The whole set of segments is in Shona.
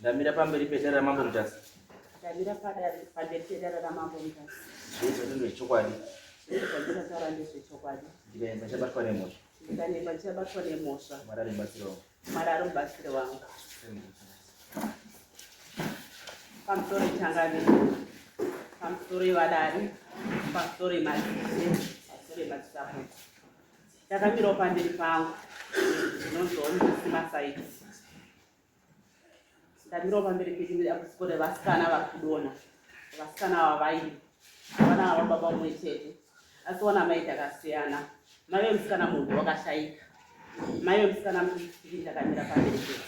Ndamira pamberi pedare raMambo Mutasa. Ndamira pamberi pedare raMambo Mutasa. Zvese ndezvechokwadi. Zvese zvandinotaura ndezvechokwadi. Ndikaenda ndichabatwa nemhosva. Ndikaenda ndichabatwa nemhosva. Mwari ari mubatsiri wangu. Mwari ari mubatsiri wangu. Pamusoro changamire. Pamusoro yevadare. Pamusoro yemadzishe. Pamusoro yemadzisabhuku. Ndakamirawo pamberi pangu. Ndinonzwawo musi masaiti. Ndamirawo pamberi penyu nedambudziko revasikana vari kudonha. Vasikana ava vairi. Vana ava baba mumwe chete. Asi wana mai takasiyana. Mai vemusikana munhu wakashaika. Mai vemusikana mudiki ndakamira pamberi penyu.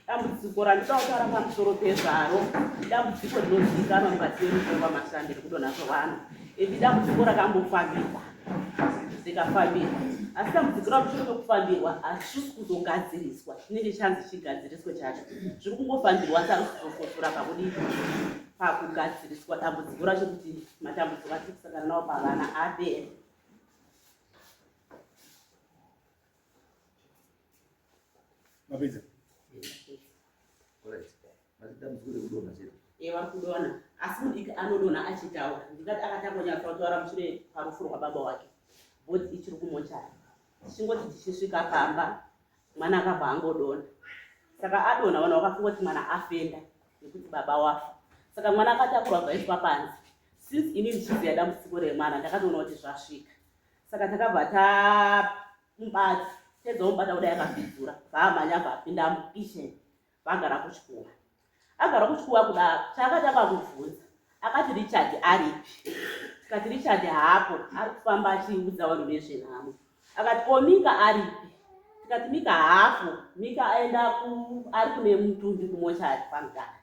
Dambudziko randinoda kutaura pamusoro pezvaro idambudziko rinozivikanwa mukati memutongo wamashandi rekudonha kwevanhu. Iri dambudziko rakambofambirwa rikafambirwa asi dambudziko ramushure mekufambirwa hazvisi kuzogadziriswa chinenge chanzi chigadziriswe chacho zviri kungofambirwa asi harisi kuzofosora pakudii pakugadziriswa dambudziko racho kuti matambudziko atiri kusangana nawo pavana apere. Mapedza. Eh, vari kudonha asi mudiki anodonha achitaura ndingati akatangonyatsa kutaura mushure parufu rwababa wake bhodhi ichiri kumochari tichingoti tichisvika pamba mwana akabva angodonha saka adonha vanhu vakafunga kuti mwana afenda nekuti baba wafa saka mwana akatakurwa bvaiswa panze since ini ndichiziva dambudziko remwana ndakatoona kuti zvasvika saka takabva tamubata tedza mubata kudai akafidzura bvaamhanya bvaapinda mukitchen vagara kuchikuva agara kuchikuva kudaro chaakatanga kubvunza akati Richard aripi tikati Richard haapo ari kufamba achiudza vanhu nezvenhamo akati ko Mika aripi tikati Mika haapo Mika aenda ku ari kune mutumbi kumochari pamudhara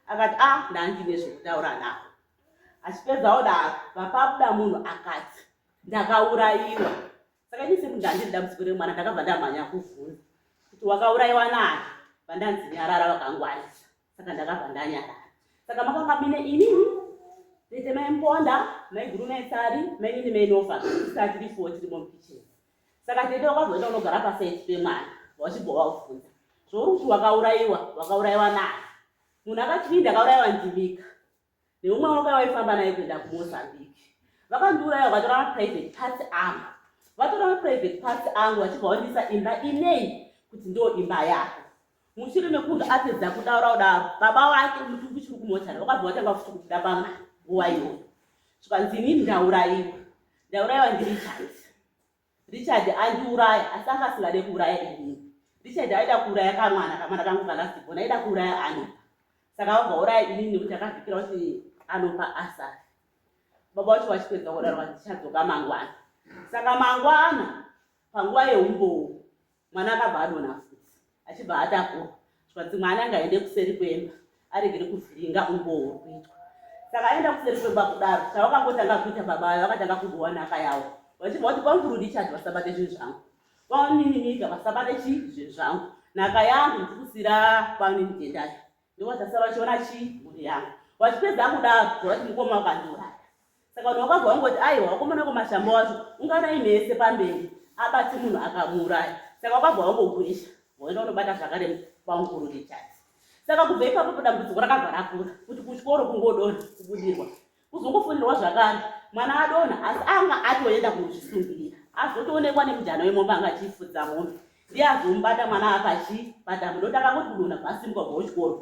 akati a ah, ndandine zvekutaura navo achipedza kudaro vapabuda munhu akati ndakaurayiwa Saka ini semunhu ndandiri dambudziko remwana ndakabva ndamhanya kuvhunza kuti wakaurayiwa nani vandanzi nyarara vakangwarisa saka ndakabva ndanyarara saka makanga mine inini tete mai Mponda maiguru maitsari mainini mainofa tisati tiri four tirimo mukitchen saka tete wakazoenda unogara pasaiti pemwana wachibva wavhunza zvouri kuti wakaurayiwa wakaurayiwa nani munhu akati ini ndakaurayiwa ndimika neumwe wanga waifamba naye kuenda kumozambique vakandiuraya vakatora maprivate parts angu vatora maprivate parts angu vachibva vandisa imba inei kuti ndo imba yako mushure mekunge apedza kudaura kudaro baba wake mutumbi uchiri kumochari wakabva watanga futi kubuda pamwana nguva iyoyo zvikanzi inini ndaurayiwa ndaurayiwa ndirichard Richard andiuraya asi anga asingade kuuraya inini. Richard aida kuuraya kamwana kamwana kangu kalast born aida kuuraya Anopa. Saka vabva uraya inini nekuti akavhikira kuti Anopa asafe. Baba vacho vachipedza kudaro vati tichadzoka mangwana. Saka mangwana panguva yeumbowo mwana akabva adonha futi achibva atakurwa zvikanzi mwana ngaende kuseri kwemba aregere kuvhiringa umbowo huri kuitwa saka aenda kuseri kwemba kudaro chavakangotanga kuita baba vayo vakatanga kugowa nhaka yavo vachibva vati kwanguru richard vasabate zvinhu zvangu kwaunini vasabate chii zvinhu zvangu nhaka yangu ndirikusira kwaunini tendai Ndovachasara vachiona chii mhuri yangu. Vachipedza kudaro vati mukoma wakandiuraya. Saka vanhu vakabva vangoti aiwa vakomana vekwamashamba wacho unganai mese pamberi abate munhu akamuuraya. Saka vakabva vangogwesha voenda kunobata zvakare bamukuru Richard. Saka kubva ipapo dambudziko rakabva rakura kuti kuchikoro kungodonha kubudirwa Kuzongofonerwa zvakare mwana adonha asi anga atoenda kunozvisungirira azotoonekwa nemujana wemombe anga achifudza mombe ndiye azomubata mwana apa chii padambo ndokuti akangoti kudonha bvasimuka kubva kuchikoro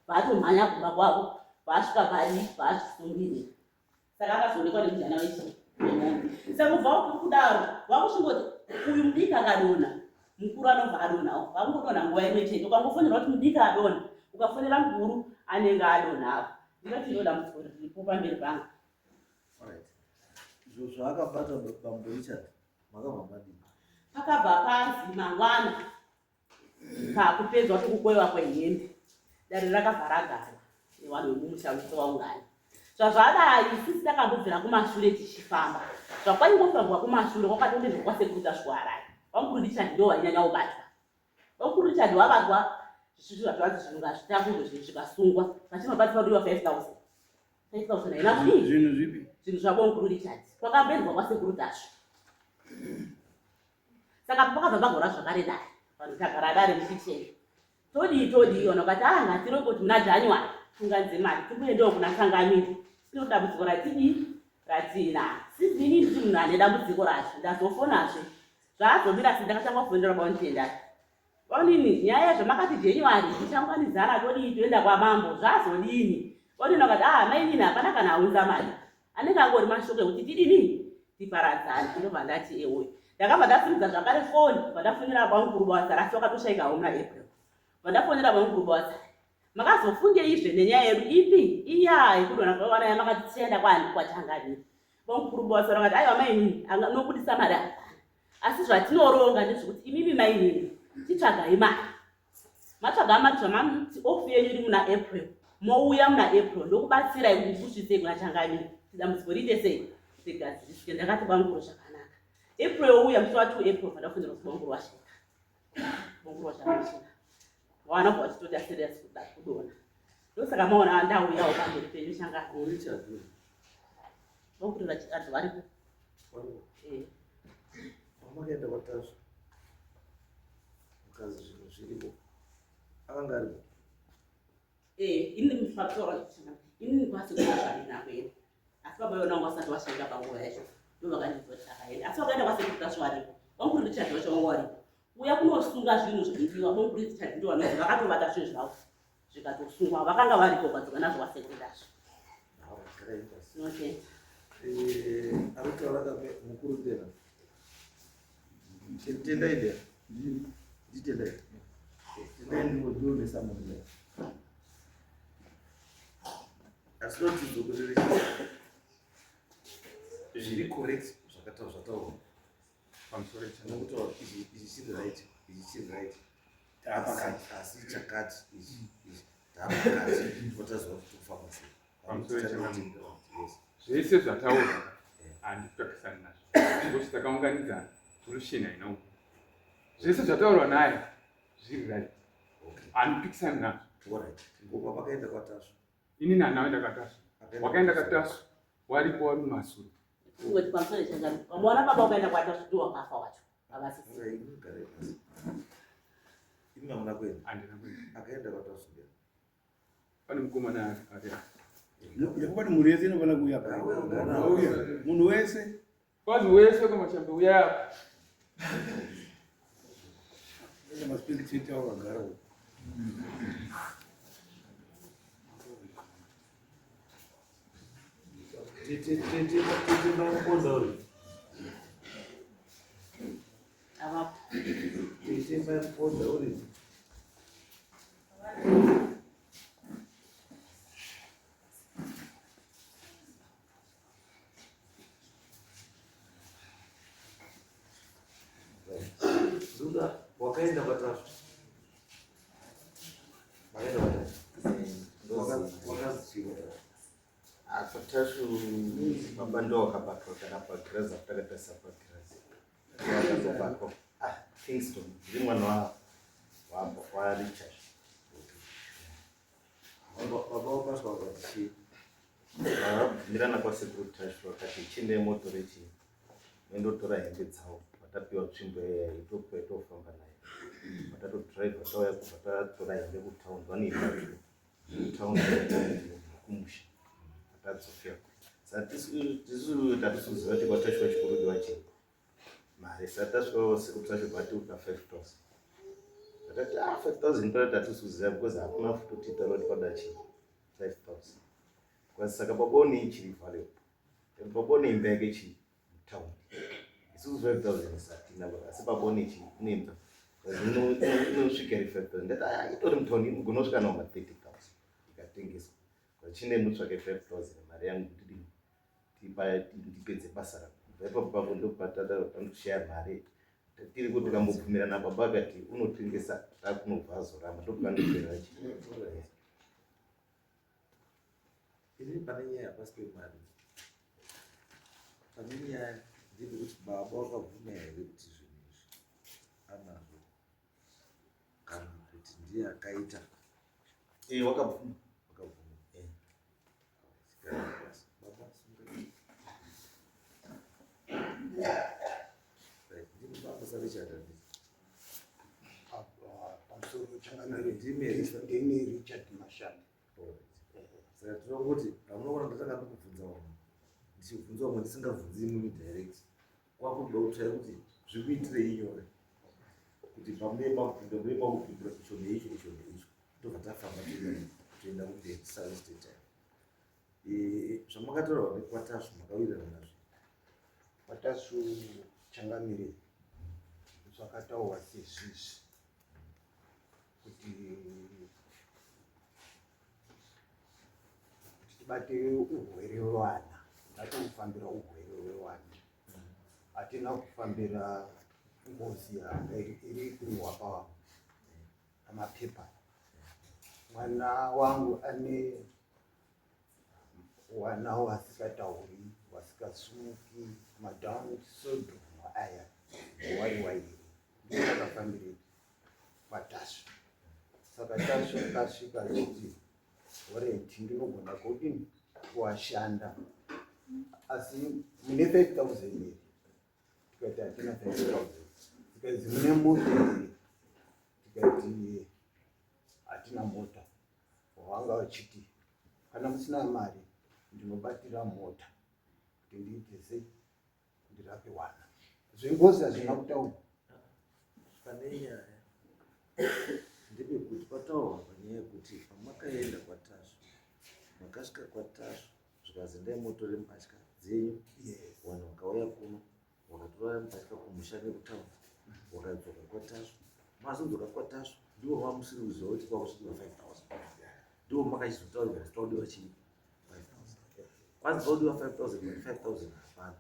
bvatomhanya kumba kwavo bvaasvika pari bvaazvisungirira saka akazoonekwa nemujana wechii wemombe saka kubva kudaro vakuchingoti uyu mudiki akadonha mukuru anobva adonhawo vakungodonha nguva imwe chete ukangofonera kuti mudiki adonha ukafonera mukuru anenge adonhawo Ndinoti ndo dambudziko riripo pamberi pangu. Alright. Izvo zvaakabata bambo Richard makabva madii? Pakabva panzi mangwana pakupedzwa kwekukoiwa kwehembe dare rakabva ragarwa nevanhu vemumusha wese waungana. Zvazvadai sisi takambobvira kumashure tichifamba. Zvakwaingofambwa kumashure kwakatondezvwa kwasekuru Tasvu Harare. Bamukuru Richard ndo wainyanya kubatwa. Bamukuru Richard wabatwa zvisizvo zvavanzi zvinhu ngazvitakurwe zvinhu zvikasungwa vachinobatsira kudiwa 5000 5000 haina kudii Zvinhu zvipi? Zvinhu zvabamukuru Richard kwakambenzwa kwasekuru Tasvu. Saka pakabva pagora zvakare dare, vanhu tagara dare mukicheni, todii todii, vanhu vakati ah, ngatirongoti muna January tiunganidze mari timboendewo kuna Changamire, tino dambudziko ratidii ratina. Since ini ndiri munhu ane dambudziko racho, ndazofonazve zvaazomira sei, ndakatanga kufonera baunditendai onini nyaya zvamakati January tichaunganidzana todii toenda kwamambo, zvazodini? Onini vakati ah, mainini hapana kana aunza mari, anenge angori mashoko ekuti tidini tiparadzane. Ndobva ndati ewoyo, ndakabva ndasimudza zvakare foni, bva ndafonera bamukuru Bawasara, asi vakatoshaikawo muna April. Bva ndafonera bamukuru Bawasara, makazofungeizve nenyaya yedu ipi iya yekudonha kwavana yamakati tichaenda kwani kwaChangamire? Bamukuru Bawasara vakati aiwa mainini, anobudisa mari hapana, asi zvatinoronga ndezvekuti imimi mainini titsvagai mari, matsvaga mari zvamati off yenyu iri muna April, mouya muna April, ndokubatsirai kuti ndikusvitsei kuna Changamire, dambudziko riite sei rigadzirisike. Ndakati bamukuru zvakanaka. April uya musi wa2 April pandafunira kuti bamukuru washaika, bamukuru washaika, wana kubva vachitoti serious kuda kudonha, ndosaka maona ndauyawo pamberi penyu changa Richard. Bamukuru vachikadzi varipo. Eh. Pamakaenda kwaTasvu mukazi zvinhu zviripo, akanga aripo? Eh, ini mufaktora inini kwasekuru kuenda, asi baba yona wanga wasati washaika panguva yacho, ndo vakandibva kuti akaenda, asi vakaenda kwasekuru Tasvu varipo, bamukuru Richard wacho wanga waripo uya kunosunga zvinhu zvaidiwa. Bamukuru Richard ndo vanonzi vakatovata zvinhu zvavo zvikatosungwa, vakanga varipo ukadzoka nazvo kwasekuru Tasvu. Tinotenda. Ari kutaura kame mukuru ndena tendai ndena nditendai tendai ndionesa munhu asi notidzokorere zviri correct zvakataurwa zvataurwa pamusoro. Nokutaura ichi ichi chiri right, ichi chiri right. Taapakati. Asi chakati ichi ichi taapakati, totaziva kuti tofamba sei. Pamusoro changamire. Yes. Zvese zvataurwa handipikisani nazvo, because takaunganidzana, solution haina kubuda. Zvese zvataurwa naye zviri right. Handipikisani nazvo. Alright, ngoma vakaenda kwaTasvu. Inini handina kuenda kwaTasvu. Wakaenda kwaTasvu waripo, wari mumasure. Kungoti pamusoro changamire, wamuona baba ukaenda kwaTasvu ndiwo wakafa wacho havasisi. Garai pasi, imi hamuna kuenda? Handina kuenda. Akaenda kwaTasvu ndea? Pane mukomana ari Ndakubati mhuri yese inofanira kuuya pa. Auya. Munhu wese. Kwazi wese kwamashambe uya apa. Maspectator wakagara uko. Tete mamukonza uri? Avapo. Tete mamukonza uri? Zuda wakaenda kwaTasvu, wakaenda kwaTasvu, wakazichii kwaTasvu? KwaTasvu baba ndo wakabatwa kana pagirazi, apatakatarisa pagirazi wakazobatwa. Ah, Kingston, ndiri mwana waRichard. Baba wabatwa wakati chii? Vakabvumirana kwasekuru Tasvu, vakati chiendai motore chii, mendotora hembe dzavo. Vatapiwa tsvimbo iya, itopiwa itofamba nayo, vatatodhiraivha tauya kubva tatora hembe kutaundi, vanoimba kutaundi kumusha, vatadzokera. Saka tisu tatisuziva kuti kwaTasvu chikurudiwa chii mari. Saka tasvika sekuru Tasvu vatiupa 5000, vatati ah, 5000 pera tatisuziva because hakuna futi kutitaura kuti kwada chii 5000. Because saka baba une ichiri valuable, baba une imba yake chii mutaundi, isusu 5000 satina, asi baba une chii uneimba inosvika iri 5000. Ndati ah, itori mutaundi inogona kusvika naoma 30,000 ikatengeswa, vachine mutsvake 5000 mari yangu ndidini ndipedze basa rako. Kubva ipapo papo ndopatanoshaya mari tiri kuti tikambobvumirana, baba akati unotengesa takunobva azoramba, ndopandopera chi. Ini pane nyaya pasi pemari, pane nyaya ndepekuti baba wakabvuma here kuti zvinhu izvi anazvo kana kuti ndiye akaita. Eh, wakabvuma. Wakabvuma. Eh. Baba, sungai. Right, ndimi baba saRichard handiti? Pamusoro changamire. Ndimi here? Ndini Richard Mashanda. Saka tinongoti hamunoona ndatanga ndikubvunza vamwe ndichibvunza vamwe ndisingabvunzi imimi direct kwakuda kutsvaya kuti zvikuitirei nyore kuti pamunee makupindura munee makupindura icho neicho icho neicho tobva tafamba toenda kumberi tisawaste time. Zvamakataurwa nekwaTasvu makawirirana nazvo? KwaTasvu changamire zvakataurwa sezvizvi kuti tibate urwere hwevana, tatofambira urwere hwevana, hatina kufambira ngozi yanga iri kurihwa pamapepa. Mwana wangu ane wana wasikatauri, wasikasumuki, madown syndrome aya wari wairi, ndiyo takafambire kwaTasvu. Saka Tasvu akasvika achiti alright, ndinogona kudini kuwashanda, asi mune 5000 here? Tikati hatina 5000. Tikati mune mota here? Tikati hatina mota. Wanga vachiti kana musina mari ndinobatira mota kuti ndiite sei ndirape wana. Zvengozi hazvina kutaurwa. Pane nyaya ndepekuti pataurwa panyaya yekuti pamakaenda kwaTasvu, makasvika kwaTasvu zvikanzi endai motore mbatya dzenyu. Vanhu vakauya kuno vakatora mbatya kumusha nekutaura, vakadzoka kwaTasvu. Mazodzoka kwaTasvu ndivo vamusiri kuziva kuti kwakusvikiwa 5000, ndivo makachizotaurirwa kuti taudiwa chii 5000. Kwanzi vaudiwa 5000, but 5000 hapana.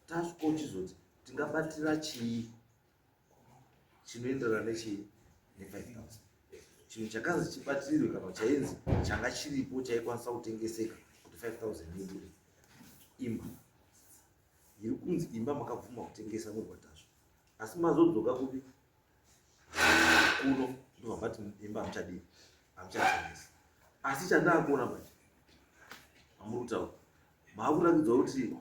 Tasvu kochizoti tingabatira chii chinoenderana nechii ne5000? Chinhu chakanzi chibatirirwe kana chainzi changa chiripo chaikwanisa kutengeseka kuti 5000 ibude imba iri kunzi imba makabvuma kutengesa muri kwaTasvu, asi mazodzoka kupi kuno ndobva mati imba hamuchadii, hamuchatengesi. Asi chandakuona manje amuri kutaura maakuratidza kuti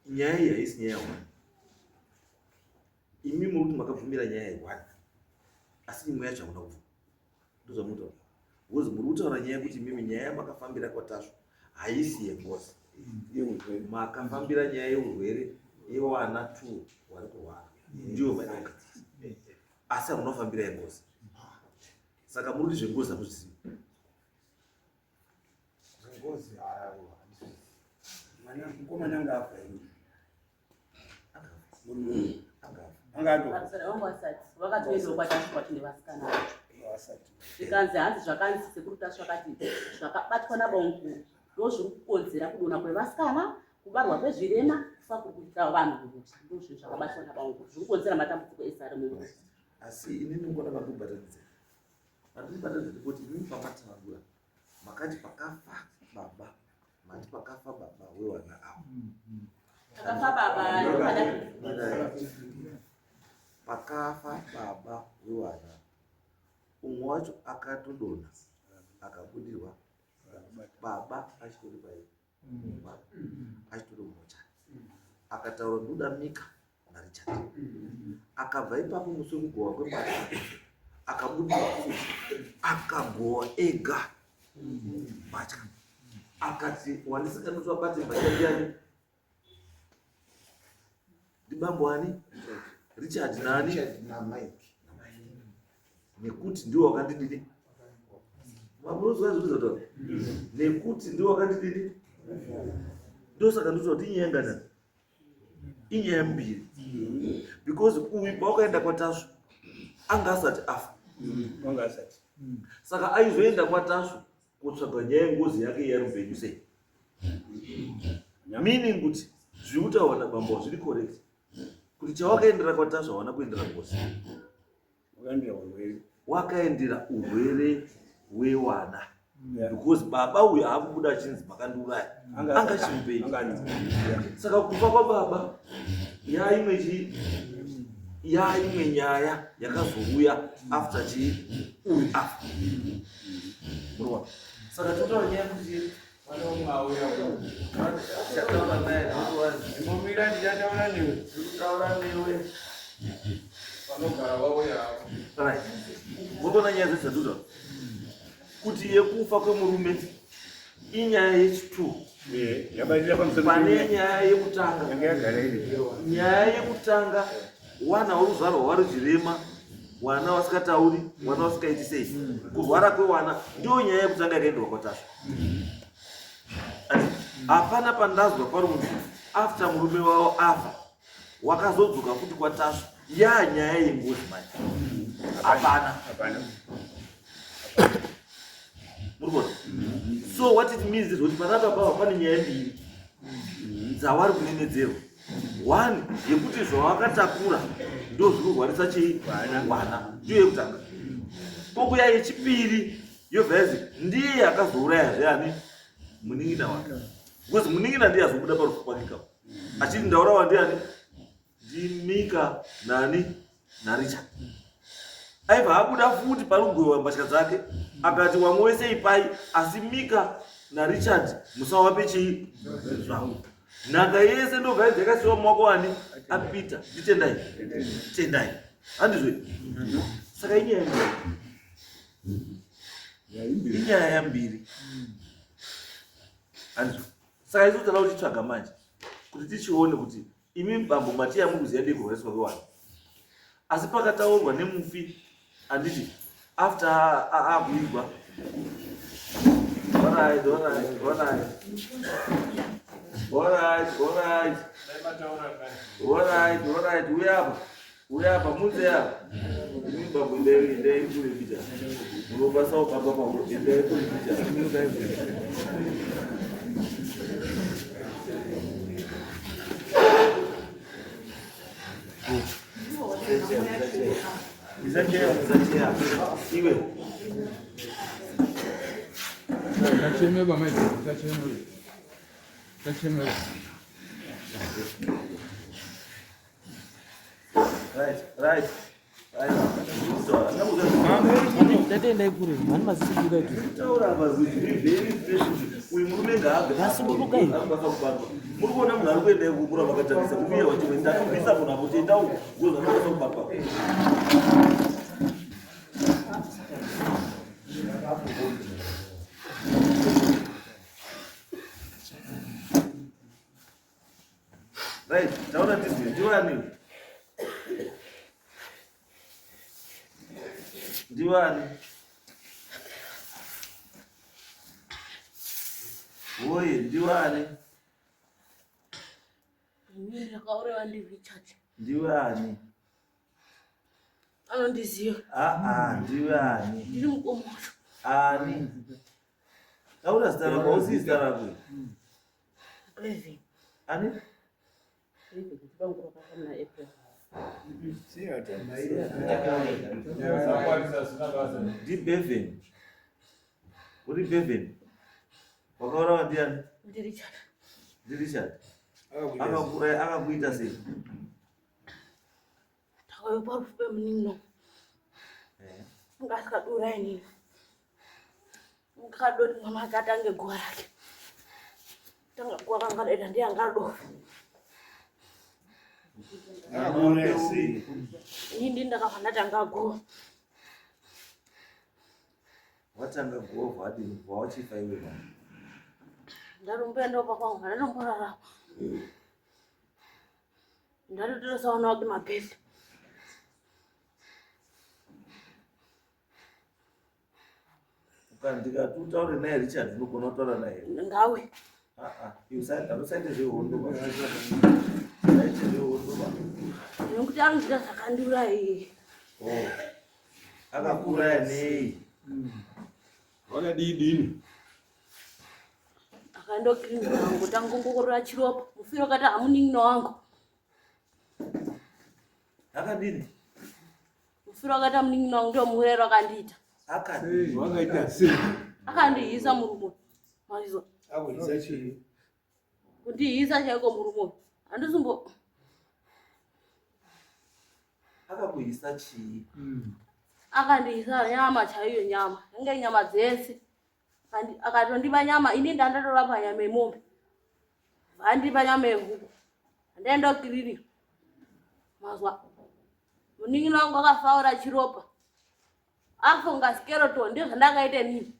nyaya iyi haisi nyaya yeone. Imi muri kuti makabvumira nyaya yeone, asi imwe yacho hamuna kubvuma. Ndozvamutaura because muri kutaura nyaya yekuti imimi nyaya yamakafambira kwaTasvu haisi yengozi, makafambira nyaya yeurwere yewana two vari kurwara, ndiyo maida kugadzirisa, asi hamuna kufambira yengozi. Saka muri kuti zvengozi hamuzvizivi? Zvengozi aiwa, handizvizivi. Mwana mukomana anga afa here? Murume Akafa. anga atofa? Pamusoro wangu asati vakatoendawo kwaTasvu kwacho nevasikana vacho. Asati. Zvikanzi hanzi zvakanzi sekuru Tasvu akati zvakabatwa nabamukuru ndo zviri kukonzera kudonha kwevasikana, kubarwa kwezvirema, kufa kuri kuita vanhu mumusha, ndo zvinhu zvakabatwa nabamukuru zviri kukonzera matambudziko ese ari mumusha. Asi inini ngona mandikubatanidza, mandikubatanidza ndikuti inini pamatsanangura makati pakafa baba, mati pakafa baba wewana avo. Pakafa baba ndopada. Pakafa baba wewana, umwe wacho akatodonha akabudirwa, baba achitori pai achitori mumochari, akataura ndoda Mika naRichard. Akabva ipapo musi wekugowa kwembatya akabudirwa futi, akagowa ega mbatya, akati wandisinganoti wabate mbatya ndiyani? Ndibambo ani? Richard nani? Richard naMike. Nekuti ndiwo wakandidini, mamunozwa zvinozotaura, nekuti ndiwo wakandidini. Ndosaka ndinotaura kuti inyaya ngana, inyaya mbiri, because uyu pawakaenda kwaTasvu anga asati afa. Anga asati. Saka aizoenda kwaTasvu kutsvaga nyaya yengozi yake iyari mupenyu sei? Meaning kuti zviri kutaurwa nabambo zviri correct, kuti chawakaendera kwaTasvu hawana kuendera ngozi. Wakaendera urwere. Wakaendera urwere hwewana, because baba uyu aakubuda achinzi makandiuraya, anga chimupenyu. Anga Saka kufa kwababa yaimwe chii? Yaimwe nyaya yakazouya after chii uyu afa. Murikuona? Saka totaura nyaya yekuti Pane umwe auya uyu. Tichataura naye don't worry. Imbomira ndichataura newe. Tiri kutaura newe. Vanogara vauya avo. Right. Murikuona nyaya dzese dzatutaura kuti yekufa kwemurume inyaya yechitu Yabatira pamusoro pane nyaya yekutanga. Yanga yagara iri. Nyaya yekutanga, wana waruzvarwa wari zvirema, wana wasikatauri, wana wasikaiti sei, kurwara kwewana ndiyo nyaya yekutanga yakaendwa kwaTasvu. Hapana pandazwa pari kuti after murume wavo afa wakazodzoka futi kwaTasvu yaa nyaya yengozi manje. Hapana. Hapana. Muri kuona? So what it means is kuti pana baba ava pane nyaya mbiri dzavari kunenedzerwa. One yekuti zvawakatakura ndo zvinorwarisa chii wana, ndiyo yekutanga. Kokuya yechipiri yobva yazi ndiye akazouraya zveani munin'ina wake, because munin'ina ndiye azobuda parufu kwake kapo achiti ndaurawa ndiani, ndiMika nani naRichard. Aibva abuda futi parugwewa mbatya dzake akati wamwe wese ipai, asi Mika naRichard musawape chii zvangu. Nhaka yese ndobva yaidza yakasiwa mumaoko ani aPeter. Nditendai, tendai, handizvo? Saka inyaya mbiri, inyaya yambiri, handizvo? Saka isu tada kuchitsvaga manje kuti tichione kuti imi bambo matiya muri kuziva ndei kurwariswa kwewana, asi pakataurwa nemufi handiti after akuigwa. Alright, alright, alright. Alright, alright. Alright, alright. Uya apa. Uya apa, mudze apa. Imi bambo endai endai kure pita. Munobasawo baba pamwe endai kure pita. Iwe. Usacheme baba, usacheme. Usacheme. Right, right. Right. Tatendai kure, mani mazisuduka itu. Taura apa zviri very fresh. Uyu murume ngaabve. Vasuduruka iyi. Arikubasa kubatwa. Muri kuona munhu ari kuenda kukura makatarisa uye wacho ndatobvisa munhu apo tienda uko ngozvanokwanisa kubatwa. Right, taura tizwe, ndiwani? Ndiwani? Woye, ndiwani? Inini ndakaurayiwa ndiRichard. Ndiwani? Anondiziva. Ah ah, ndiwani? Ndiri mukomoro. Ani? Taura zita rako, hauzivi zita rako. Revi. Ani? Revi kuti vangu vakafa muna April. NdiBevan. Uri Bevan. Wakaurawa ndiani? NdiRichard. NdiRichard. Akakuuraya akakuita sei? Takauya parufu pemunin'ina. Ngasikadura inini. Ngakadoti mwana wake atange guva rake. Tanga guva kanga daita ndiye angadofa. Akakuuraya sei? Ini ndini ndakafa ndatanga guva. Watanga guva wadini? Wawachifa iwe mwana. Ndatomboendawo pakwangu ndatomborarama. Ndatotosaona wake mabhesi. Ndikati utaure naye Richard, unogona kutaura naye. Ngawe. Ah ah, usaite zvehondo ba. Usaite zvehondo ba. Nekuti anondiita zvakandiuraya. Oh. Akakuuraya nei? Wakadii dini? Akaenda kukiriniki wangu tangongorora chiropa. Mufiro akati hamunin'ina wangu. Akadini? Mufiro akati hamunin'ina wangu ndio muurayiro akandiita. Akadini? Wakaita sei? Akandihisa murume. Maizwa. Akuhisa chii? Kundihisa chaiko murume. Handizumbo. Akakuisa chii? Akandiisa nyama chaiyo, nyama yange nyama dzese. Akatondipa nyama, ini ndandatorapa nyama yemombe, vandipa nyama yehuku, andaenda kukiriri mazwa. Munin'ina wangu akafaura chiropa, afunga skeleton, ndizvandakaita inini.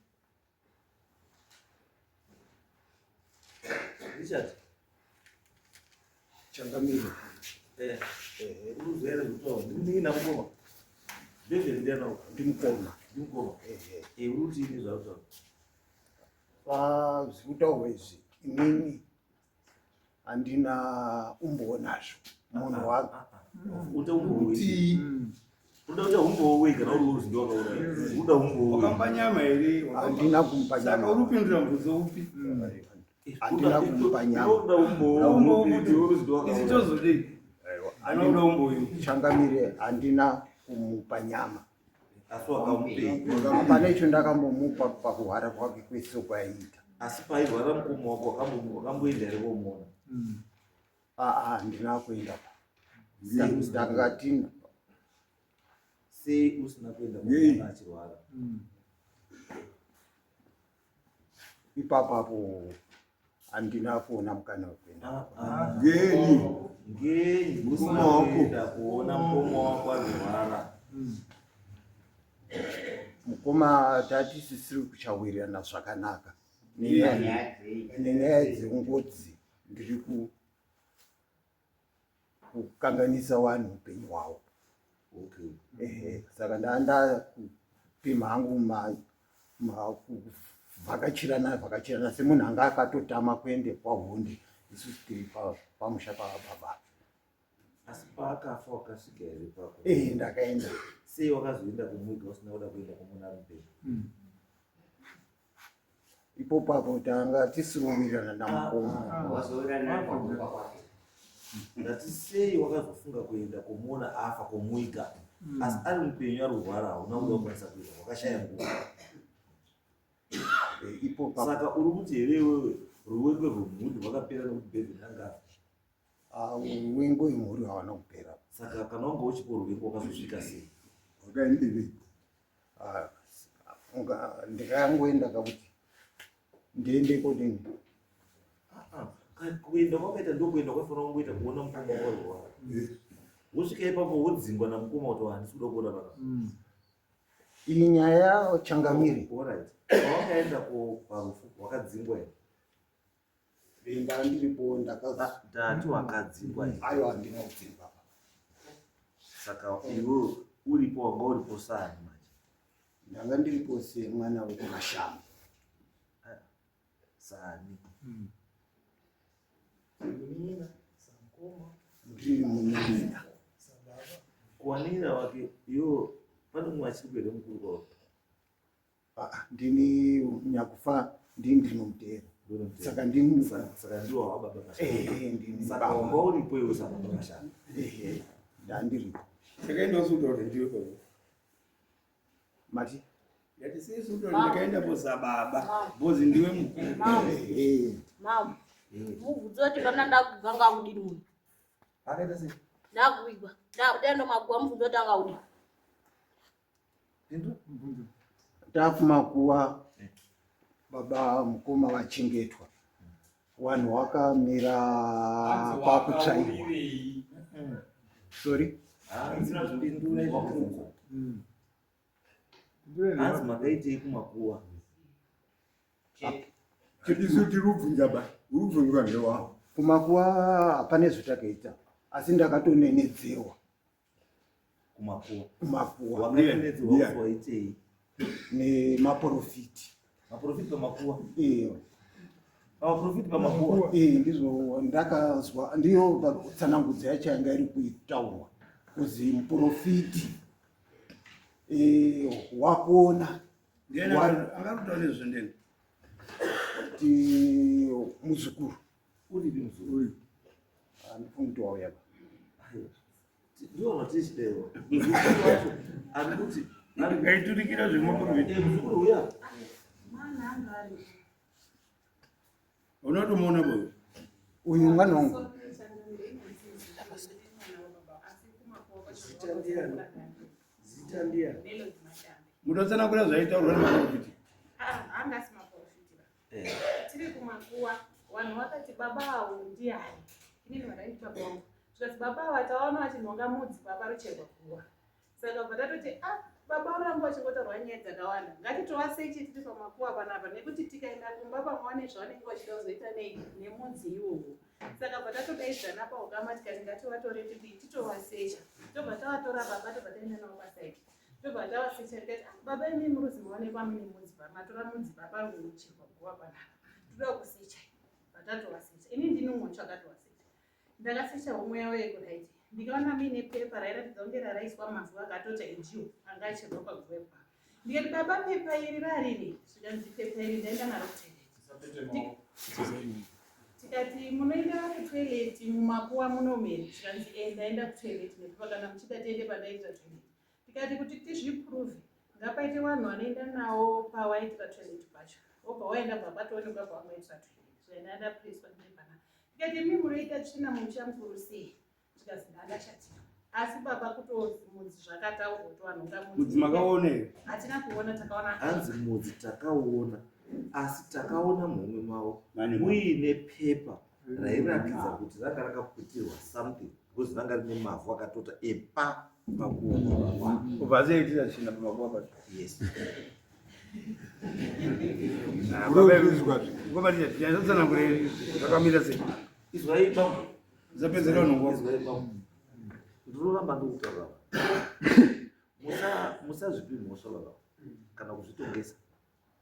Richard. Changamire. Eh, eh, uruzere kutaura. Ndini mukoma. Ndezve ndiana uko. Ndimukoma. Ndimukoma. Eh, eh, uri kuti ini zvautaura. Pazvikutaurwa izvi inini handina umbowo nazvo. Munhu wa Uta umbowo wei. Uda uta umbowo wei kana uri uzi ndiwo wakauraya. Uda umbowo wei. Wakamba nyama here? Handina kumupa Saka nyama. uri kupindura mubvunzo upi? Handina kumupa nyama. Uda umbowo Umbowo upi? upi? Uri uzi ndiwo Isi wakauraya. tozodei? Anoda umbowo iwe. Changamire, handina kumupa nyama. Asi wakamupei. Hapana icho ndakambomupa pakuhwara kwake kwese kwaiita. Asi pairwara mukoma wako wakamboenda here komuona? Aa, handina kuenda pa. Ndakati Sei usina kuenda komuona achirwara? Ipapo apo handina kuona mukana wekuenda. Ngeni. Ngenyi usina Mukoma wako. kuenda kuona mukoma wako arwara? Mukoma tatisisiri kuchawirirana zvakanaka nenyaya dzengozi. Ndiri kukanganisa vanhu upenyu hwavo. Okay. Ehe, saka ndandapima hangu kuvhakachirana vhakachirana semunhu anga akatotama kuende kwaHonde, isusu tiri pamusha pababa. Asi paakafa wakasvika here pako? Ehe, ndakaenda. Sei wakazoenda kumuiga usina kuda kuenda kumuona ari mupenyu? Ipopo apo tanga tisiri kuwirirana namukoma. Ndati sei wakazofunga kuenda kumuona afa kumuiga, asi ari mupenyu ari kurwara hauna kuda kukwanisa kuenda, wakashaya nguva? Ipopo Saka uri kuti here iwewe ruwengo rwemhuri rwakapera nekuti Bevan anga afa? Ruwengo rwemhuri hawana kupera. Saka kana wanga uchipo ruwengo wakazosvika sei? Wakaenderei? Ndikangoenda kakuti ndiende kodini. Kuenda kwakaita ndokuenda kwaifanira kungoita kuona mukoma warwara, wosvika ipapo wodzingwa namukoma kuti handisi kuda kuona panapa. Iyi nyaya, changamire. Alright, pawakaenda parufu wakadzingwa here? Nda ndiripo ndakaza. Ndati wakadzingwa here? Aiwa, handina kudzingwa. Saka iwe uripo, wanga uripo sani manje? Ndanga ndiripo semwana wekumashambo. Sani? Ndiri munin'ina. Kuwanira wake iwo pane mumwe achiri kuenda mukuru kwavo? Ah, ndini nyakufa, ndini ndinomutera, saka ndini. Saka ndiwo wababa Mashamba? Ehe, ndini. Saka baba. wanga uripo iwe sababa Mashamba? Ehe, ndandiripo. Takaenda usikuta kuti ndiwe baba. Mati? Ndati sei usikuta kuti ndakaendapo sababa? Bhozi ndiwe mukuru. Ehe. Mama, mubvunzo kuti pana ndakubva ngakudini munhu? Akaita sei? Ndakuigwa, ndakuenda makuwa, mubvunzo kuti angakudini? Takumakuwa baba mukoma vachengetwa, vanhu vakamira pakutsvairwa. Sorry. Pindura izvozvo. Hanzi makaitei kumakuwa? Isu tiri kubvunza ba, uri kubvunzwa ndewawo. Kumakuwa hapane zvatakaita, asi ndakatonenedzewa. Kumakuwa? Kumakuwa. Wakanenedzerwa kuti waitei? Nemaprofiti. Maprofiti pamakuwa? Iyo. Pamaprofiti pamakuwa? Eh, ndizvo ndakazwa, ndiyo tsanangudzo yacho yanga iri kuitaurwa kuzi muprofiti wakuona. Ndiani angarutaura nezvo ndeni? Ti muzukuru. Uripi muzukuru? Handifungi kuti wauya. Ndiwo matichidewo muzukuru wacho ari kuti Ngaiturikira zvemaprofiti. Muzukuru uya. Unotomuona boyo? Uyu mwana wangu. Zita Zita ndiani? Mutotsanangura zvaitaurwa nemaprofiti. Anga asi maprofiti ba. Tiri kumakuwa vanhu vakati baba avo ndiani? Inini vakaiti baba vangu. Zvikati baba ava taona vachinhonga mudzi paparucherwa guwa. Saka bva tatoti ah baba voramba vachingotaurwa nyaya dzakawanda ngatitovaseche tiri pamakuwa panapa nekuti tikaenda kumba pamwe vane zvavanenge vachida kuzoita nei nemudzi iwowo. Saka bva tatodaidzana paukama tikati ngativatore tidii titovasecha. Tobva tavatora baba tobva taenda navo pasaidi. Tobva tavasecha tikati ah baba imi muruzi maonekwa mune mudzi pa matora mudzi pa pari kucherwa guva panapa. Toda kusecha. Bva tatovasecha. Ini ndini umwe wacho akatovasecha. Ndakasecha homwe yavo yekuraiti ndikaona muine pepa rairatidza kunge raraiswa mavhu akatota ejiwo anga acherwa paguva ipapo. Ndikati baba pepa iri rariri zvikanzi pepa iri ndaenda naro kutoilet. Tikati munoenda kutoilet mumakuwa munomu here zvikanzi e ndaenda kutoilet nepepa kana muchida tiende pandaitira toilet. Tikati kuti tizviprove ngapaite vanhu vanoenda nawo pawaitira toilet pacho wobva waenda bva patoonekwa pawangaitira toilet zvaenda ndapreswa ndepana. Tikati imi munoita tsvina mumusha mukuru sei zvikanzi ndandashatirwa asi baba kutozi mudzi zvakataurwa kuti vanhu nga Mudzi makaona here? Hatina kuona, takaona Hanzi mudzi takaona asi takaona muhomwe mavo Mane muine pepa rairatidza kuti ranga rakaputirwa something because ranga rine mavhu akatota epa pakuwa. Kubva azoitira tsvina pamakuva pacho. Yes. Tsanangure zvakamira sei? Izwai bambo. Zapedzera unongo. Izwai bambo. Ndinoramba ndikutaura. Musa musazvipi mhosva baba kana kuzvitongesa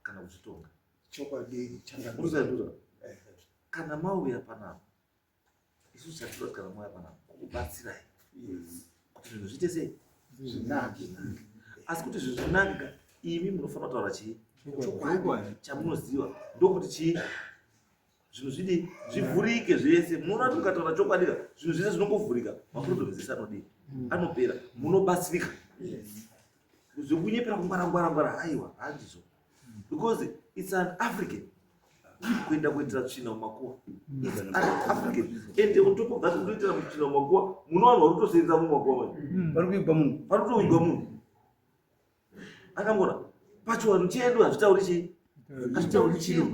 kana kuzvitonga. Chokwadi changamire. Murikuziva kana mauya panapa isusu chatinoda kana mauya panapa kukubatsirai kuti zvinhu zviite sei Zvinake. asi kuti zvinhu zvinake ka imi munofanira kutaura chii chokwadi chamunoziva ndokuti chii zvinhu zvidii zvivhurike zvese munoona kuti mukataura chokwadi ka zvinhu zvese zvinongovhurika maproblems ese anodii anopera munobatsirika zvekunyepera kungwara ngwara ngwara haiwa handizvo because it's an African kuenda kuitira tsvina mumakuwa. It's an African and on top of that kutoitira tsvina mumakuwa muno vanhu vari kutosenza mumakuwa manje. Vari kuigwa munhu. Vari kutoigwa munhu. Akangona pachivanhu chedu hazvitauri chii? Hazvitauri chiro.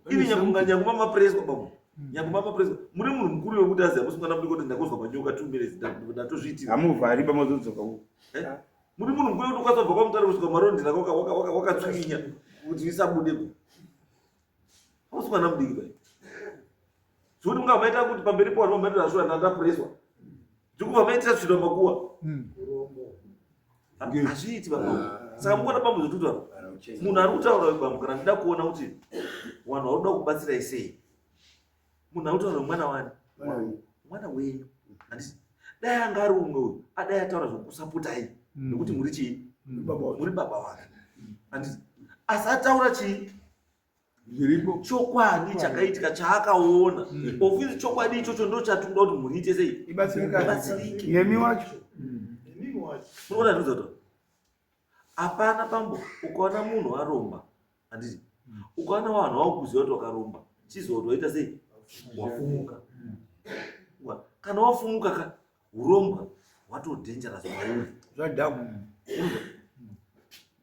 Ivi nyakunga nyangoma mapreswa bamwe. Nyangoma mapreswa. Muri munhu mukuru wekuti aziva musi mwana mudiki kuti ndakozwa manyoka 2 minutes ndatozviitira. Hamuvhari pamazodzoka uko. Muri munhu mukuru wekuti ukazobva kwaMutare kusvika Marondera wakatsvinya kuti isabude ku. Hausi mwana mudiki bai. Zvekuti mungava maita kuti pamberi po vanhu vamaitira shuwa ndandapreswa. Zvekubva maitira tsvina makuwa. Hazviiti baba. Saka mukuona bambo zvekutaura. Munhu ari kutaura bambo kana ndida kuona kuti vanhu vari kuda kubatsirai sei. Munhu ari kutaura mwana wani? Mwana wenyu. Handiti? Dai anga ari umwe uyu, adai ataura zvekukusapotai nekuti muri chii? Muri baba wake. Handiti? Asi ataura chii? Zviripo. Chokwadi chakaitika chaakaona. Of which chokwadi ichocho ndo chatinoda kuti mhuri iite sei? Ibatsirike. Nemi wacho. Munoona ndinoudza kuti hapana bambo ukaona munhu aromba handiti ukaona vanhu vakuziva kuti wakaromba chiziva kuti waita sei wafumuka. Kana wafumuka ka urombwa hwato dangerous kwauri. Zvadhaku.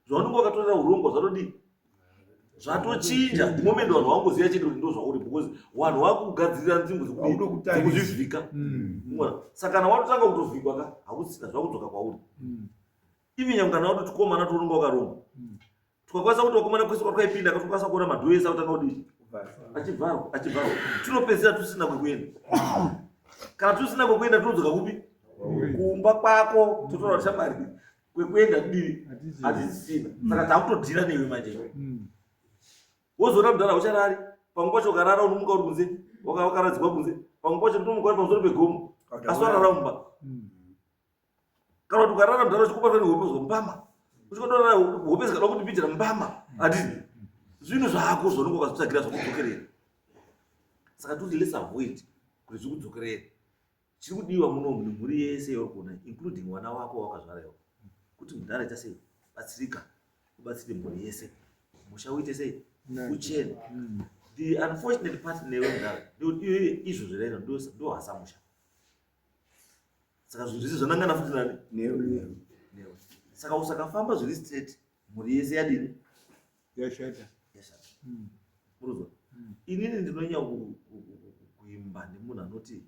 Zvaunenge wakatorera urombwa zvatodii? Zvatochinja the moment vanhu vangoziva chete kuti ndozvauri because vanhu vakugadzirira nzvimbo dzekuzvivhika. Saka kana watotanga kutovhikwa ka hakusina zvakudzoka kwauri. Even nyangwe kana watoti komana tounenge wakaromba. Tukakwanisa kuti vakomana kwese kwatwaipinda katokwanisa kuona madhoo ese akutanga kudii? Achivharwa, achivharwa. Tinopedzisira tusina kwekuenda. Kana tusina kwekuenda tinodzoka kupi? Kumba kwako totora kuti shamwari kwekuenda kudii? Hatisisina. Saka takutodhira newe manje. Wozoona mudhara ucharari. Pamwe pacho ukarara unomuka uri kunze, wakaradzikwa kunze. Pamwe pacho unomuka uri pamusoro pegomo. Asi warara mumba. Kana kuti ukarara mudhara uchikubatwa nehope uzwa mbama. Uchikondorara hope zikada kuti pijira mbama. Handiti? Zvinhu zvako zvaunenge wakazvitsvagira zvakudzokerera. Saka toti let's avoid kuti zvikudzokerere. Chiri kudiwa muno nemhuri yese yauri kuona including vana vako wawakazvara iwe. Kuti mudhara ita sei? Batsirika. Ubatsire mhuri yese. Musha uite sei? Uchene. The unfortunate part newe mudhara ndekuti iwe izvo zviraira ndo hasa musha. Saka zvinhu zvese zvanangana futi nani? Newe. Saka usakafamba zviri straight, mhuri yese yadini? Yashata. Yashata. Muruzwa? Inini ndinonyanya kuimba nemunhu anoti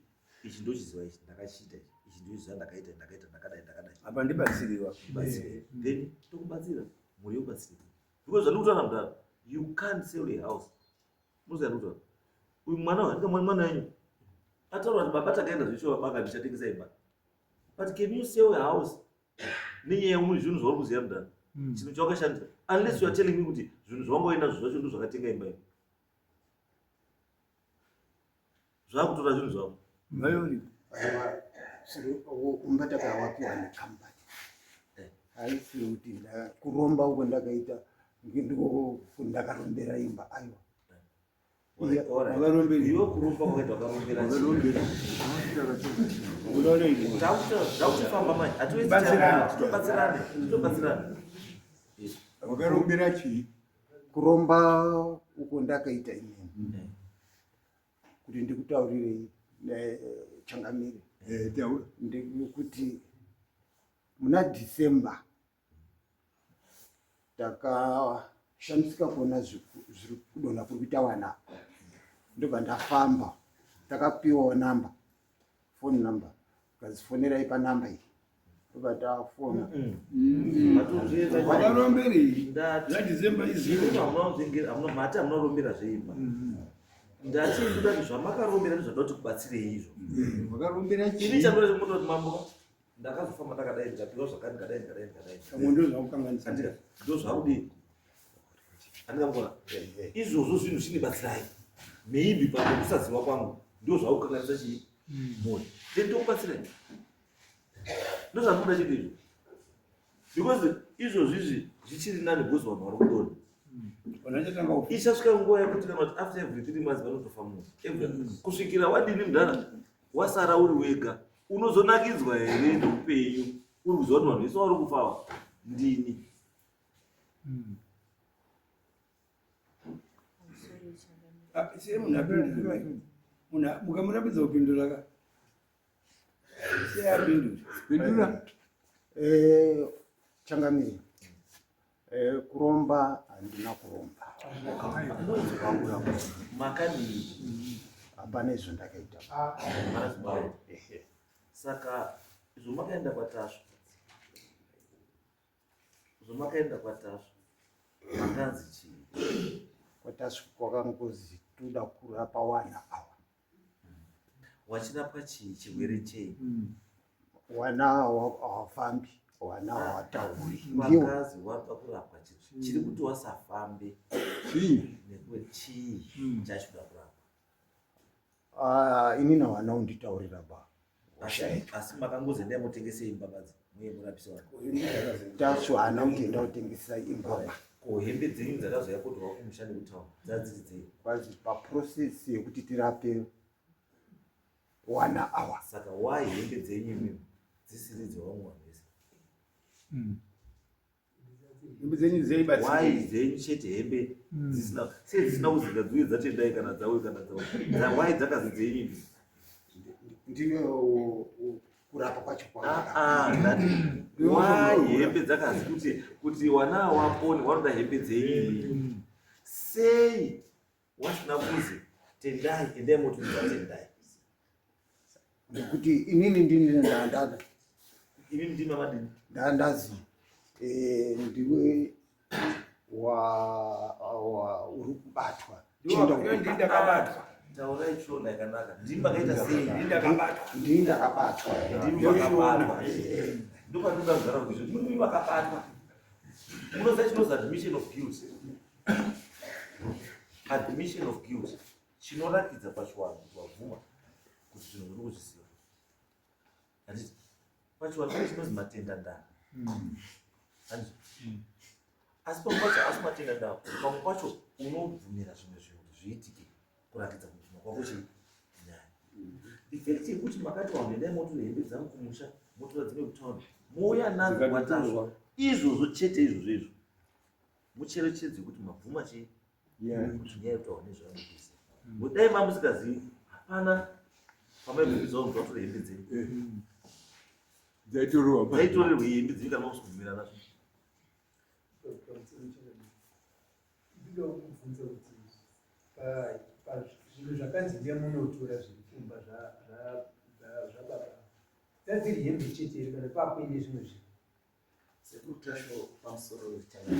ichi ndochiziva ichi ndakachiita ichi ichi ndochiziva ndakaita ndakaita ndakadai ndakadai. Apa ndibatsiriwa. Ndibatsire. Then tokubatsira mhuri yobatsirika. Because zvandikutaura mudhara, you can't sell a house. Munoziva ndikutaura. Uyu mwana uyu handika mwana wenyu. Ataura kuti baba takaenda zveshuwa baba akati ndichatengesa imba. But can you sell a house nenyaya yemunhu zvinhu zvauri kuziva mudhara? Chinhu chawakashandisa. Unless you are telling me kuti zvinhu zvawanga uinazvo zvacho ndozvakatenga imba iyi. Zvakutora zvinhu zvako. Mayori. Aiwa, umba takawapiwa nekambani. Haisi kuti kuromba uko ndakaita ndiko ndakarombera imba aiwa. Wakarombera. Iwe kuromba kwakaita wakarombera. Wakarombera. Takutofamba manje. Hatiwezi Batsirane. titobatsirane. Titobatsirane. Wakarombera chii? Kuromba uko ndakaita inini. Kuti ndikutaurirei changamire. Taura. Ndekuti muna December takashamisika kuona zviri kudonha kuri kuita vana, ndobva ndafamba, takapiwawo namba, phone number, ukazifonerai panamba iyi, ndobva tafona. Wakaromberei? Muna December iziro. Mati hamuna kurombera zveimba. Ndati ndoda kuti zvamakarombera ndozvada kuti kubatsirei izvo. Wakarombera Ini chii? chandoda chekuti kuti mambo ndakazofamba ndakadai ndikapiwa zvakati ndikadai ndikadai ndikadai. Pamwe ndozvakukanganisa. Andika ndozvakudii? Andika mukona. Izvozvo zvinhu zvinibatsirai. Maybe pamwe kusaziva kwangu ndozvakukanganisa chii? Mhuri. Then tokubatsirai. Ndozvamunoda chete izvo. Because izvozvi izvi zvichiri nani because vanhu vari kudonha. Vanachatanga kufa. Ichasvika nguva yekuti kana kuti after every 3 months vanotofa munhu. Every kusvikira wadini mudhara wasara uri wega unozonakidzwa here neupenyu uri kuziva kuti vanhu vese vari kufawa ndini. Sei munhu apindure? Munhu mukamurambidza kupindura ka? Sei apindure? Pindura. Changamire, kuromba handina kuromba. Makadii? Hapana izvo ndakaita. Saka zvomakaenda kwaTasvu, zvomakaenda kwaTasvu makanzi chii? KwaTasvu kwakangozi toda kurapa wana awa. Wachirapwa chii? Chirwere chei? Wana hawafambi, wana hawatauri. Ndiwo Wakazi wabva kurapwa chii? Chiri kuti wasafambe Chii? nekuwe chii chachoda kurapwa? Inini hawana kunditaurira ba. Hosha yacho. Asi makangozi endai mutengese imba badzi muye murapise vanhu. Tasvu haana kuti enda kutengesa imba ba. Ko hembe dzenyu dzakazouya kotorwa kumusha nekutaura dzadziri dzei? Kwazi paprocess yekuti tirape wana awa. Saka why hembe dzenyu imimi dzisiri dzevamwe vanhu vese? Hembe dzenyu dzeibatsira. Why dzenyu chete hembe dzisina sei dzisina kuzika dziuye dzatendai kana dzauye kana dzauye. Why dzakazi dzenyu idzi? Ndiyo kurapa kwacho Ah, ah, ndati why hembe dzakazi kuti wana wapone wanoda hembe dzenyu imimi. Sei wasina kuzi tendai endai motumidza tendai. Nekuti inini ndini ndandada. Imi ndimi amadini? Ndandazi ndiwe wa uri kubatwa. Ndiwe ndakabatwa. Taurai shona yakanaka. Ndimi makaita sei? Ndini ndakabatwa. Ndini ndakabatwa. Ndimi makabatwa. Ndopatinoda kugara kuizvo. Ndimi makabatwa. Munoziva chinozi admission of guilt. Admission of guilt chinoratidza pachiwanhu kuti wabvuma kuti zvinhu uri kuzviziva. Handiti pachiwanhu pane chinozi matenda ndaa. Handiti asi pamwe pacho asi matenda ndaa pamwe pacho unobvumira zvimwe zvinhu kuti zviitike kuratidza kubvuma kwako chii nyaya. The fact yekuti makati vanhu endai motora hembe dzangu kumusha motora dzimwe kutauni mouya nadzo kwaTasvu izvozvo chete izvozvo izvo mucherechedzo yekuti mabvuma chii kuti nyaya yekutaura nezvaanokuziva. Kudai mamusikazivi hapana pamaibvumidzwa kuti vatora hembe dzenyu. Dzaitorerwa pa. Dzaitorerwa hembe dzenyu kana makusubvumira nazvo. Ndinoda kubvunza kuti zvinhu zvakanzi ndemunotora zviri kumba zvababa dzadziri hembe chete here kana pakuine zvimwe zvinhu? Sekuru Tashu pamusoro wechitanga.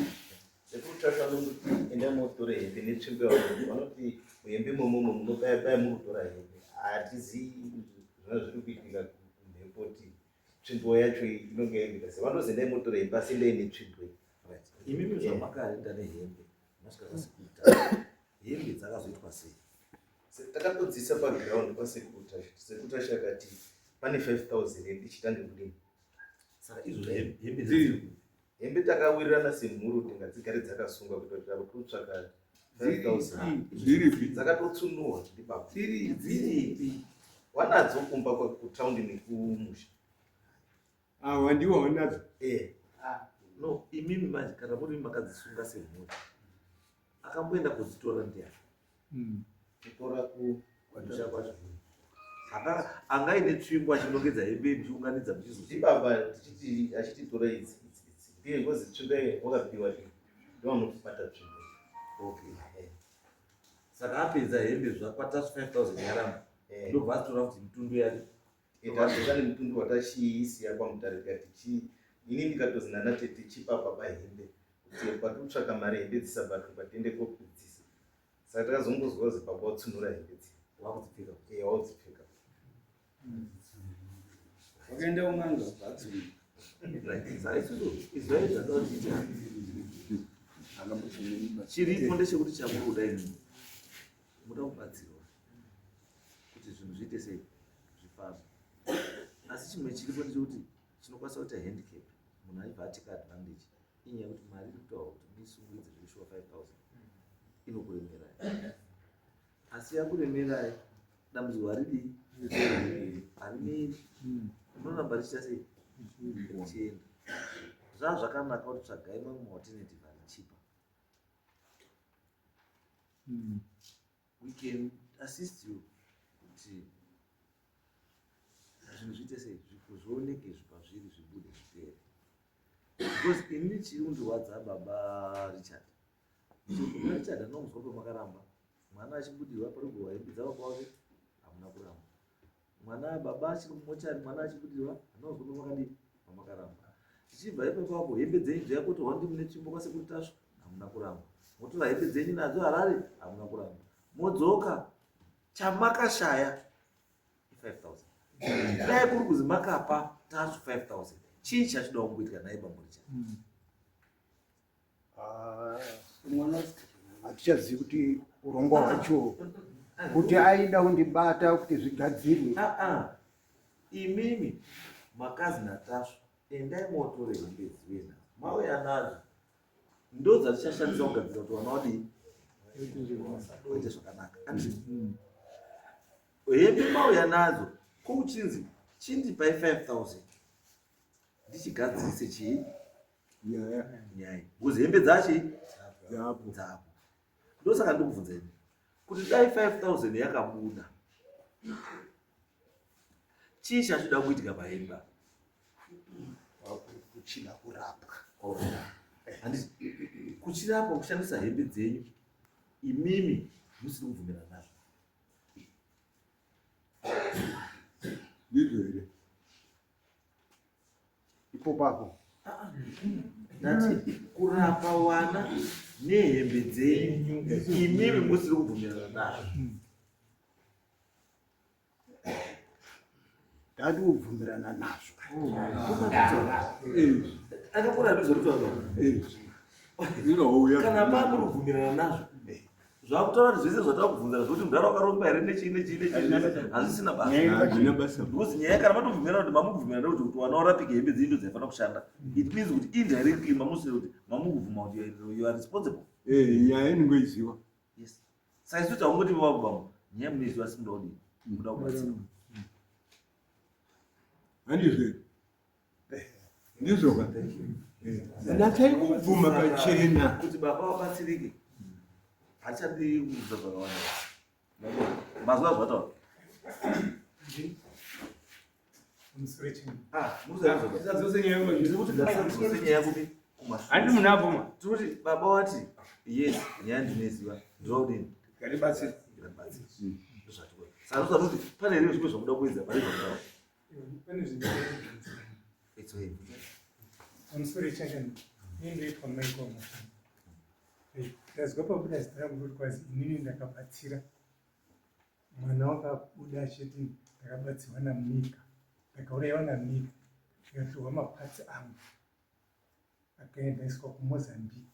Sekuru Tashu anongoti endai motore hembe netsvimbo yavo. Vanoti muhembe imomomo munobaya baya muri kutora hembe. Hatizivi zvanga zviri kuitika kumhepo kuti tsvimbo yacho inonge yaimika sei. Vanozi endai motore hembe asi endai netsvimbo iyi. Right. Imimi zvamakaenda nehembe masvika kwasekuru Tashu. Hembe dzakazoitwa sei? Takatodzisa paground kwasekuru Tashu. Sekuru Tashu akati pane 5000 yedu ichitange kudini. Saka izvo hembe dziri hembe takawirirana semhuri kuti ngadzigare dzakasungwa kuita kuti apo tikutsvaka 5000 Dziripi? Dzakatotsunuwa ndibaba. Dziripi? Wanadzo kumba kutaundi nekumusha. Awa ndiwo wanadzo. Eh. No, imimi manje kana muri makadzisunga semhuri. Akamboenda kudzitora ndiani? Kutora kumusha kwacho. Angaine tsvimbo achinongedza hembe muchiunganidza muchizo. Ndibaba tichiti achititora idzi idzi idzi. Ndiye ngozi tsvimbo wakapiwa iyi. Ndovanobata tsvimbo. Okay. Saka apedza hembe zvakwatasvu 5000 yaramba. Ndobva atora kuti mitundu yake. Tadzoka nemutundu watachiisiya kwaMutare tikati chi ini ndikatozi nana tete chipa baba hembe kuti patikutsvaka mari hembe dzisabatwe patiende kokudzisa. Saka takazongozwa kuti baba watsunura hembe dziya. Wakudzipfeka. Eh, wakudzipfeka. Wakaenda un'anga vatsunura. Right. Saka isusu izwai zvatautiita. Chiripo ndechekuti chamuri kuda imimi. Muda kubatsirwa kuti zvinhu zviite sei zvifambe. Asi chimwe chiripo ndechekuti chinokwanisa kuita handicap munhu aibva ateka advantage inyaya yekuti mari iri kutaurwa kuti muisungidze zveshuwa 5000 inokuremerai. Asi yakuremerai dambudziko haridii harimiri unoramba richiita sei richienda. Zvaa zvakanaka kuti tsvagai mamwe maalternative ari cheaper. We can assist you kuti zvinhu zviite sei zvioneke zvipazviri zvibude zvipere. Because ini chiri kundirwadza baba Richard. Baba Richard anonzwa pamakaramba mwana achibudirwa parugurwa hembe dzababa wake hamuna kuramba. Mwana baba achiri mumochari mwana achibudirwa anonzwa pamakadii pamakaramba. Tichibva ipapo apo hembe dzenyu dzayakotorwa ndimune tsvimbo kwasekuru Tasvu hamuna kuramba. Motora hembe dzenyu nadzo Harare hamuna kuramba. Modzoka chamakashaya 5000. Dai kuri kuzi makapa Tasvu 5000. Chii chachoda kungoitika naye bambo Richard? Mwana hatichazivi kuti urongwa hwacho kuti aida kundibata kuti zvigadzirwe. Imimi makazi naTasvu endai motore hembe dzive nadzo mauya nadzo ndo dzatichashandisa kugadzira kuti vana vadii vaite zvakanaka. Hembe mauya nadzo ko uchinzi chindipai 5000 ndichigadzirise chii nyaya because hembe dzachi dzapo. Ndosaka ndikubvunza ini kuti dai 5000 yakabuda chii chachoda kuitika pahembe? Kuchida kurapwa. Handiti kuchirapwa kushandisa hembe dzenyu imimi musiri kubvumirana nazvo. Ndizvo here? Ipo papo. Ndati kurapa wana nehembe dzenyu imimi musiri kubvumirana nazvo. Ndati kubvumirana nazvo. Akakura ndizvo kutaura. Kana mamuri kubvumirana nazvo zvakutaura kuti zvese zvatakubvunzana zvekuti mudhara wakaromba here nechii nechii nechii hazvisina basa. Because nyaya kana matobvumirana kuti mamukubvumirana kuti kuti wana warapike hembe dzenyu ndo dzaifanira kushanda. It means kuti indirectly mamusiri kuti mamukubvuma kuti you are responsible. Nyaya inongoiziwa. Yes. Saka isu taungoti vabambo nyaya munoiziva asi munoda kudii? Munoda kubatsirwa. Handizvo here? Ndizvo ka? Natsai kubvuma pachena kuti baba vabatsirike. Hachadi kuudza zvakawanda. Mazuva zvataura. Ah, Ndiri kuti ngasadzose nyaya kupi? Kumashure. Handi munhu abvuma. Tiri kuti baba wati yes, nyaya ndinoiziva. Ndinoda kudini? Ngatibatsire. Ngatibatsire. Ndozvatikuda. Saka ndozvati kuti pane here zvimwe zvamuda kuedza pane zvamuda. Pane zvinhu. It's okay. Pamusoro chakani, ini ndoitwa Michael Mafana. Ndazwa pabuda zita rangu kuti kwazi inini ndakabatsira mwana wakabuda achiti ndakabatsirwa naMika, ndakaurayiwa naMika, ndikatorwa mapatsi angu akaendaiswa kuMozambique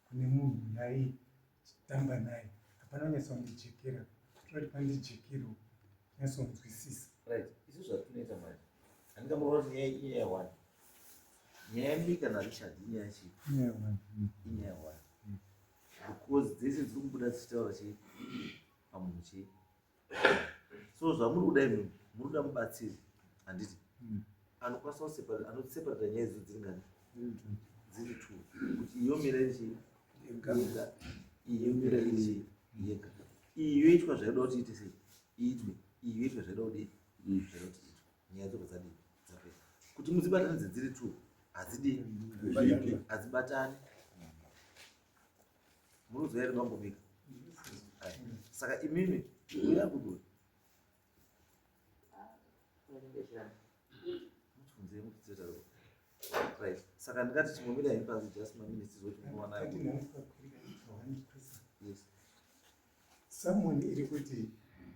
kune munhu yaitamba naye. Hapana kunyatsondijekera, tinoti pandijekerewo nyatsonzwisisa. Right. Isu zvatinoita manje. Handingamboona kuti nyaya inyaya one. Nyaya yaMika naRichard inyaya chii? Inyaya one. Because dzese dziri kubuda dzichitaura chii? Pamunhu chii? So zvamuri kuda imimi, muri kuda mubatsiri, handiti? Anokwanisa kuseparate, anoseparata nyaya idzo dziri ngani? Dziri two. Kuti iyo mira iri chii? Yega. Iyo mira iri chii? Yega. Iyi yoitwa zvaida kuti iite sei? Iitwe. Iyi yoitwa zvaida kudii? Zvaida kuti iitwe. Nyaya dzobva dzadii? Dzapera. Kuti mudzibatanidze dziri two, hadzidii? Hadzibatani. Munozwa here mambomika? Saka imimi uya kudura. Mutibvunzei mutidze Right. Saka ndingati chimomira henyu pasi just maminutes zoti munowana. Yes. Someone iri kuti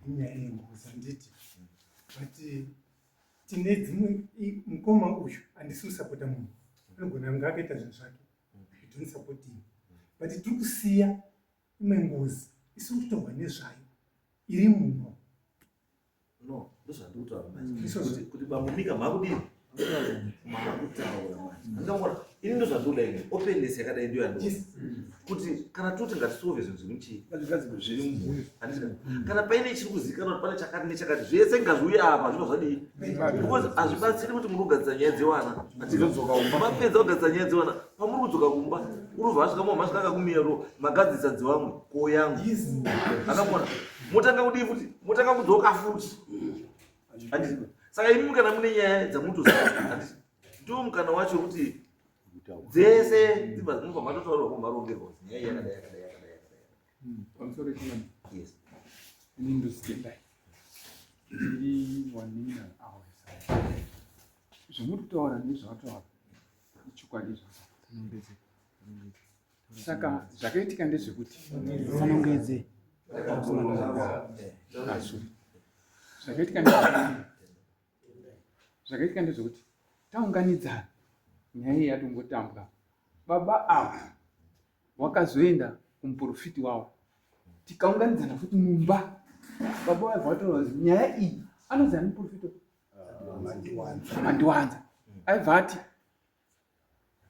inyaya yengozi handiti, but tine dzimwe mukoma uyu handisi kusapota munhu anogona kunge akaita zvinhu zvake, we don't support him, but tiri kusiya imwe ngozi isiri kutorwa nezvayo iri muno. No, ndozvandiri kutaura manje. Kuti bambo Mika makudini? Makutaura manje. Handingamboona. Ini ndozvandinoda ini. Openness yakadai ndiyo yandinoda. Kuti kana toti ngatisolve zvinhu zviri muchii? Zviri mumhuri. Handiti kana paine chiri kuzikanwa kuti pane chakati nechakati zvese ngazviuye apa zvibva zvadii? Because hazvibatsiri kuti muri kugadzisa nyaya dzewana. Mapedza kugadzisa nyaya dzewana, pamuri kudzoka kumba, urubva asvika mwa masvika akakumira ro magadzisa dzewamwe ko yangu. Akamona. Motanga kudii futi? Motanga kudzoka futi. Handiti. Saka imimi kana mune nyaya dzamunotoziva, handiti. Ndiwo mukana wacho wekuti dzese dzibva mubva matotaurirwa kumarongerwa kuti nyaya iyi yakadai yakadai yakadai yakadai. Pamusoro chimwe. Yes. Ini ndositendai. Ndiri wanina awesa. Zvamuri kutaura nezvawataura ichokwadi zvako. Saka zvakaitika ndezvekuti Sanongedze. Sorry. Zvakaitika ndezvekuti taunganidzana nyaya iyi yatongotambwa. Baba ava wakazoenda kumuprofiti wavo, tikaunganidzana futi mumba. Baba vaibva vataura kuti nyaya iyi anonzi ani muprofiti? Mandiwanza. Aibva ati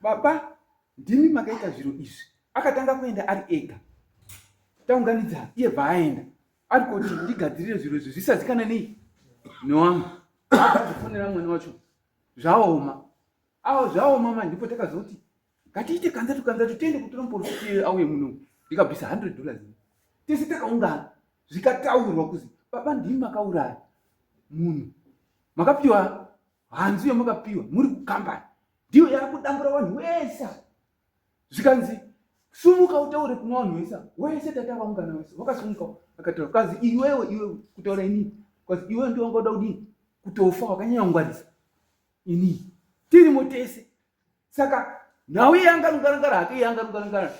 baba ndimi makaita zviro izvi. Akatanga kuenda ari ega, taunganidzana iye bva aenda ari kuti ndigadzirire zviro izvi zvisazikana nei newamwe. Akazofonera mwana wacho zvaoma awo zvaoma manje, ndipo takazoti ngatiite kanzatu kanzatu tiende kutora muprofiti auye muno. Ndikabvisa $100 tese takaungana, zvikataurwa kuzi baba ndimi makauraya munhu, makapiwa hanzu yamakapiwa muri kukambani ndiyo yakudambura vanhu wese. Zvikanzi sumuka utaure kuna vanhu wese wese, tata vaungana wese vakasumuka akataura, kazi iwewe iwewe kutaura inini, kazi iwewe ndiwe wanga uda kudini kutofa, wakanyanya kungwarisa inini tirimo tese. Saka nhau iye angarungarangara hake, iye angarungarangara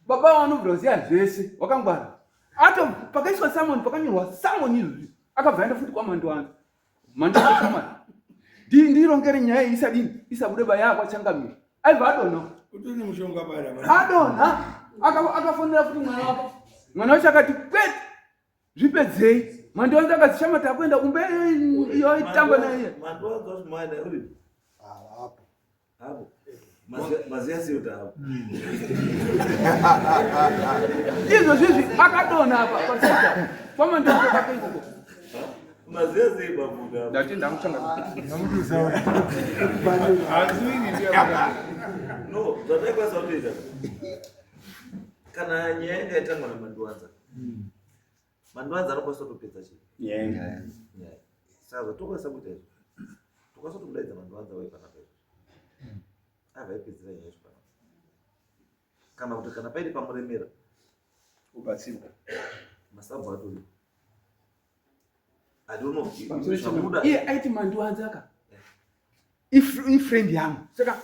baba vanobvira kuziva zvese, wakangwara ato pakaiswa samoni, pakanyorwa samoni izvozvi, akabva aenda futi kwamandiwanza mandiwanza ndirongere nyaya iyi isadini isabude baya kwachangamira. Aibva adonha. Utori mushonga bara. Adonha akafonera futi mwana wake, mwana wacho akati kwete zvipedzei. Mandiwanza akati shama takuenda kumbe iyo itamba naiye. Mandiwanza wacho mwana uri Hapo. hapo. Maziya siyo hapo. Izvo zvizvi akadonha apa pasita kwamandiwanza kwake ikoko. Maziya sei babuda. Ndati ndakuchanga. No, zvataikwanisa kutoita. Kana nyaya yanga yatangwa naMandiwanza. Mandiwanza anokwanisa kutopedza chii? Nyaya. Nyaya. Saka zvatokwanisa kuita izvo. Tokwanisa kutomudaidza Mandiwanza wai panapa izvozvo. Abva aipedzera nyaya yacho panapa. Kana kuti kana paine pamuremera ubatsirwa. Masabhu atoripo. I don't know. Zvamuda. Iye aiti Mandiwanza ka. Ifriend yangu. Saka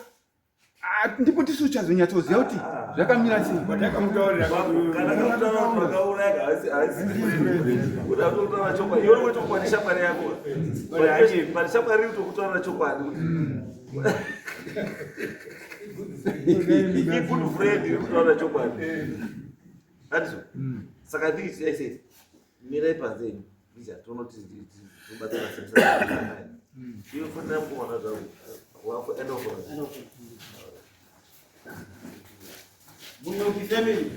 ah, ndipo tisu tichazonyatsoziva kuti ah. zvakamira sei. Vatakamutaurira kana kamutaura kuti vakauraya haasi haasi kuti atokutaura chokwadi. Iwe chokwadi shamwari yako. But shamwari iri kutokutaura chokwadi kuti good friend iri kutaura chokwadi. Andizvo. Saka I think it's I said mirai panze imi bija tonoti tobatsira semusana. Iwe fonera mukomana zvako. Wako end of Munyoki family.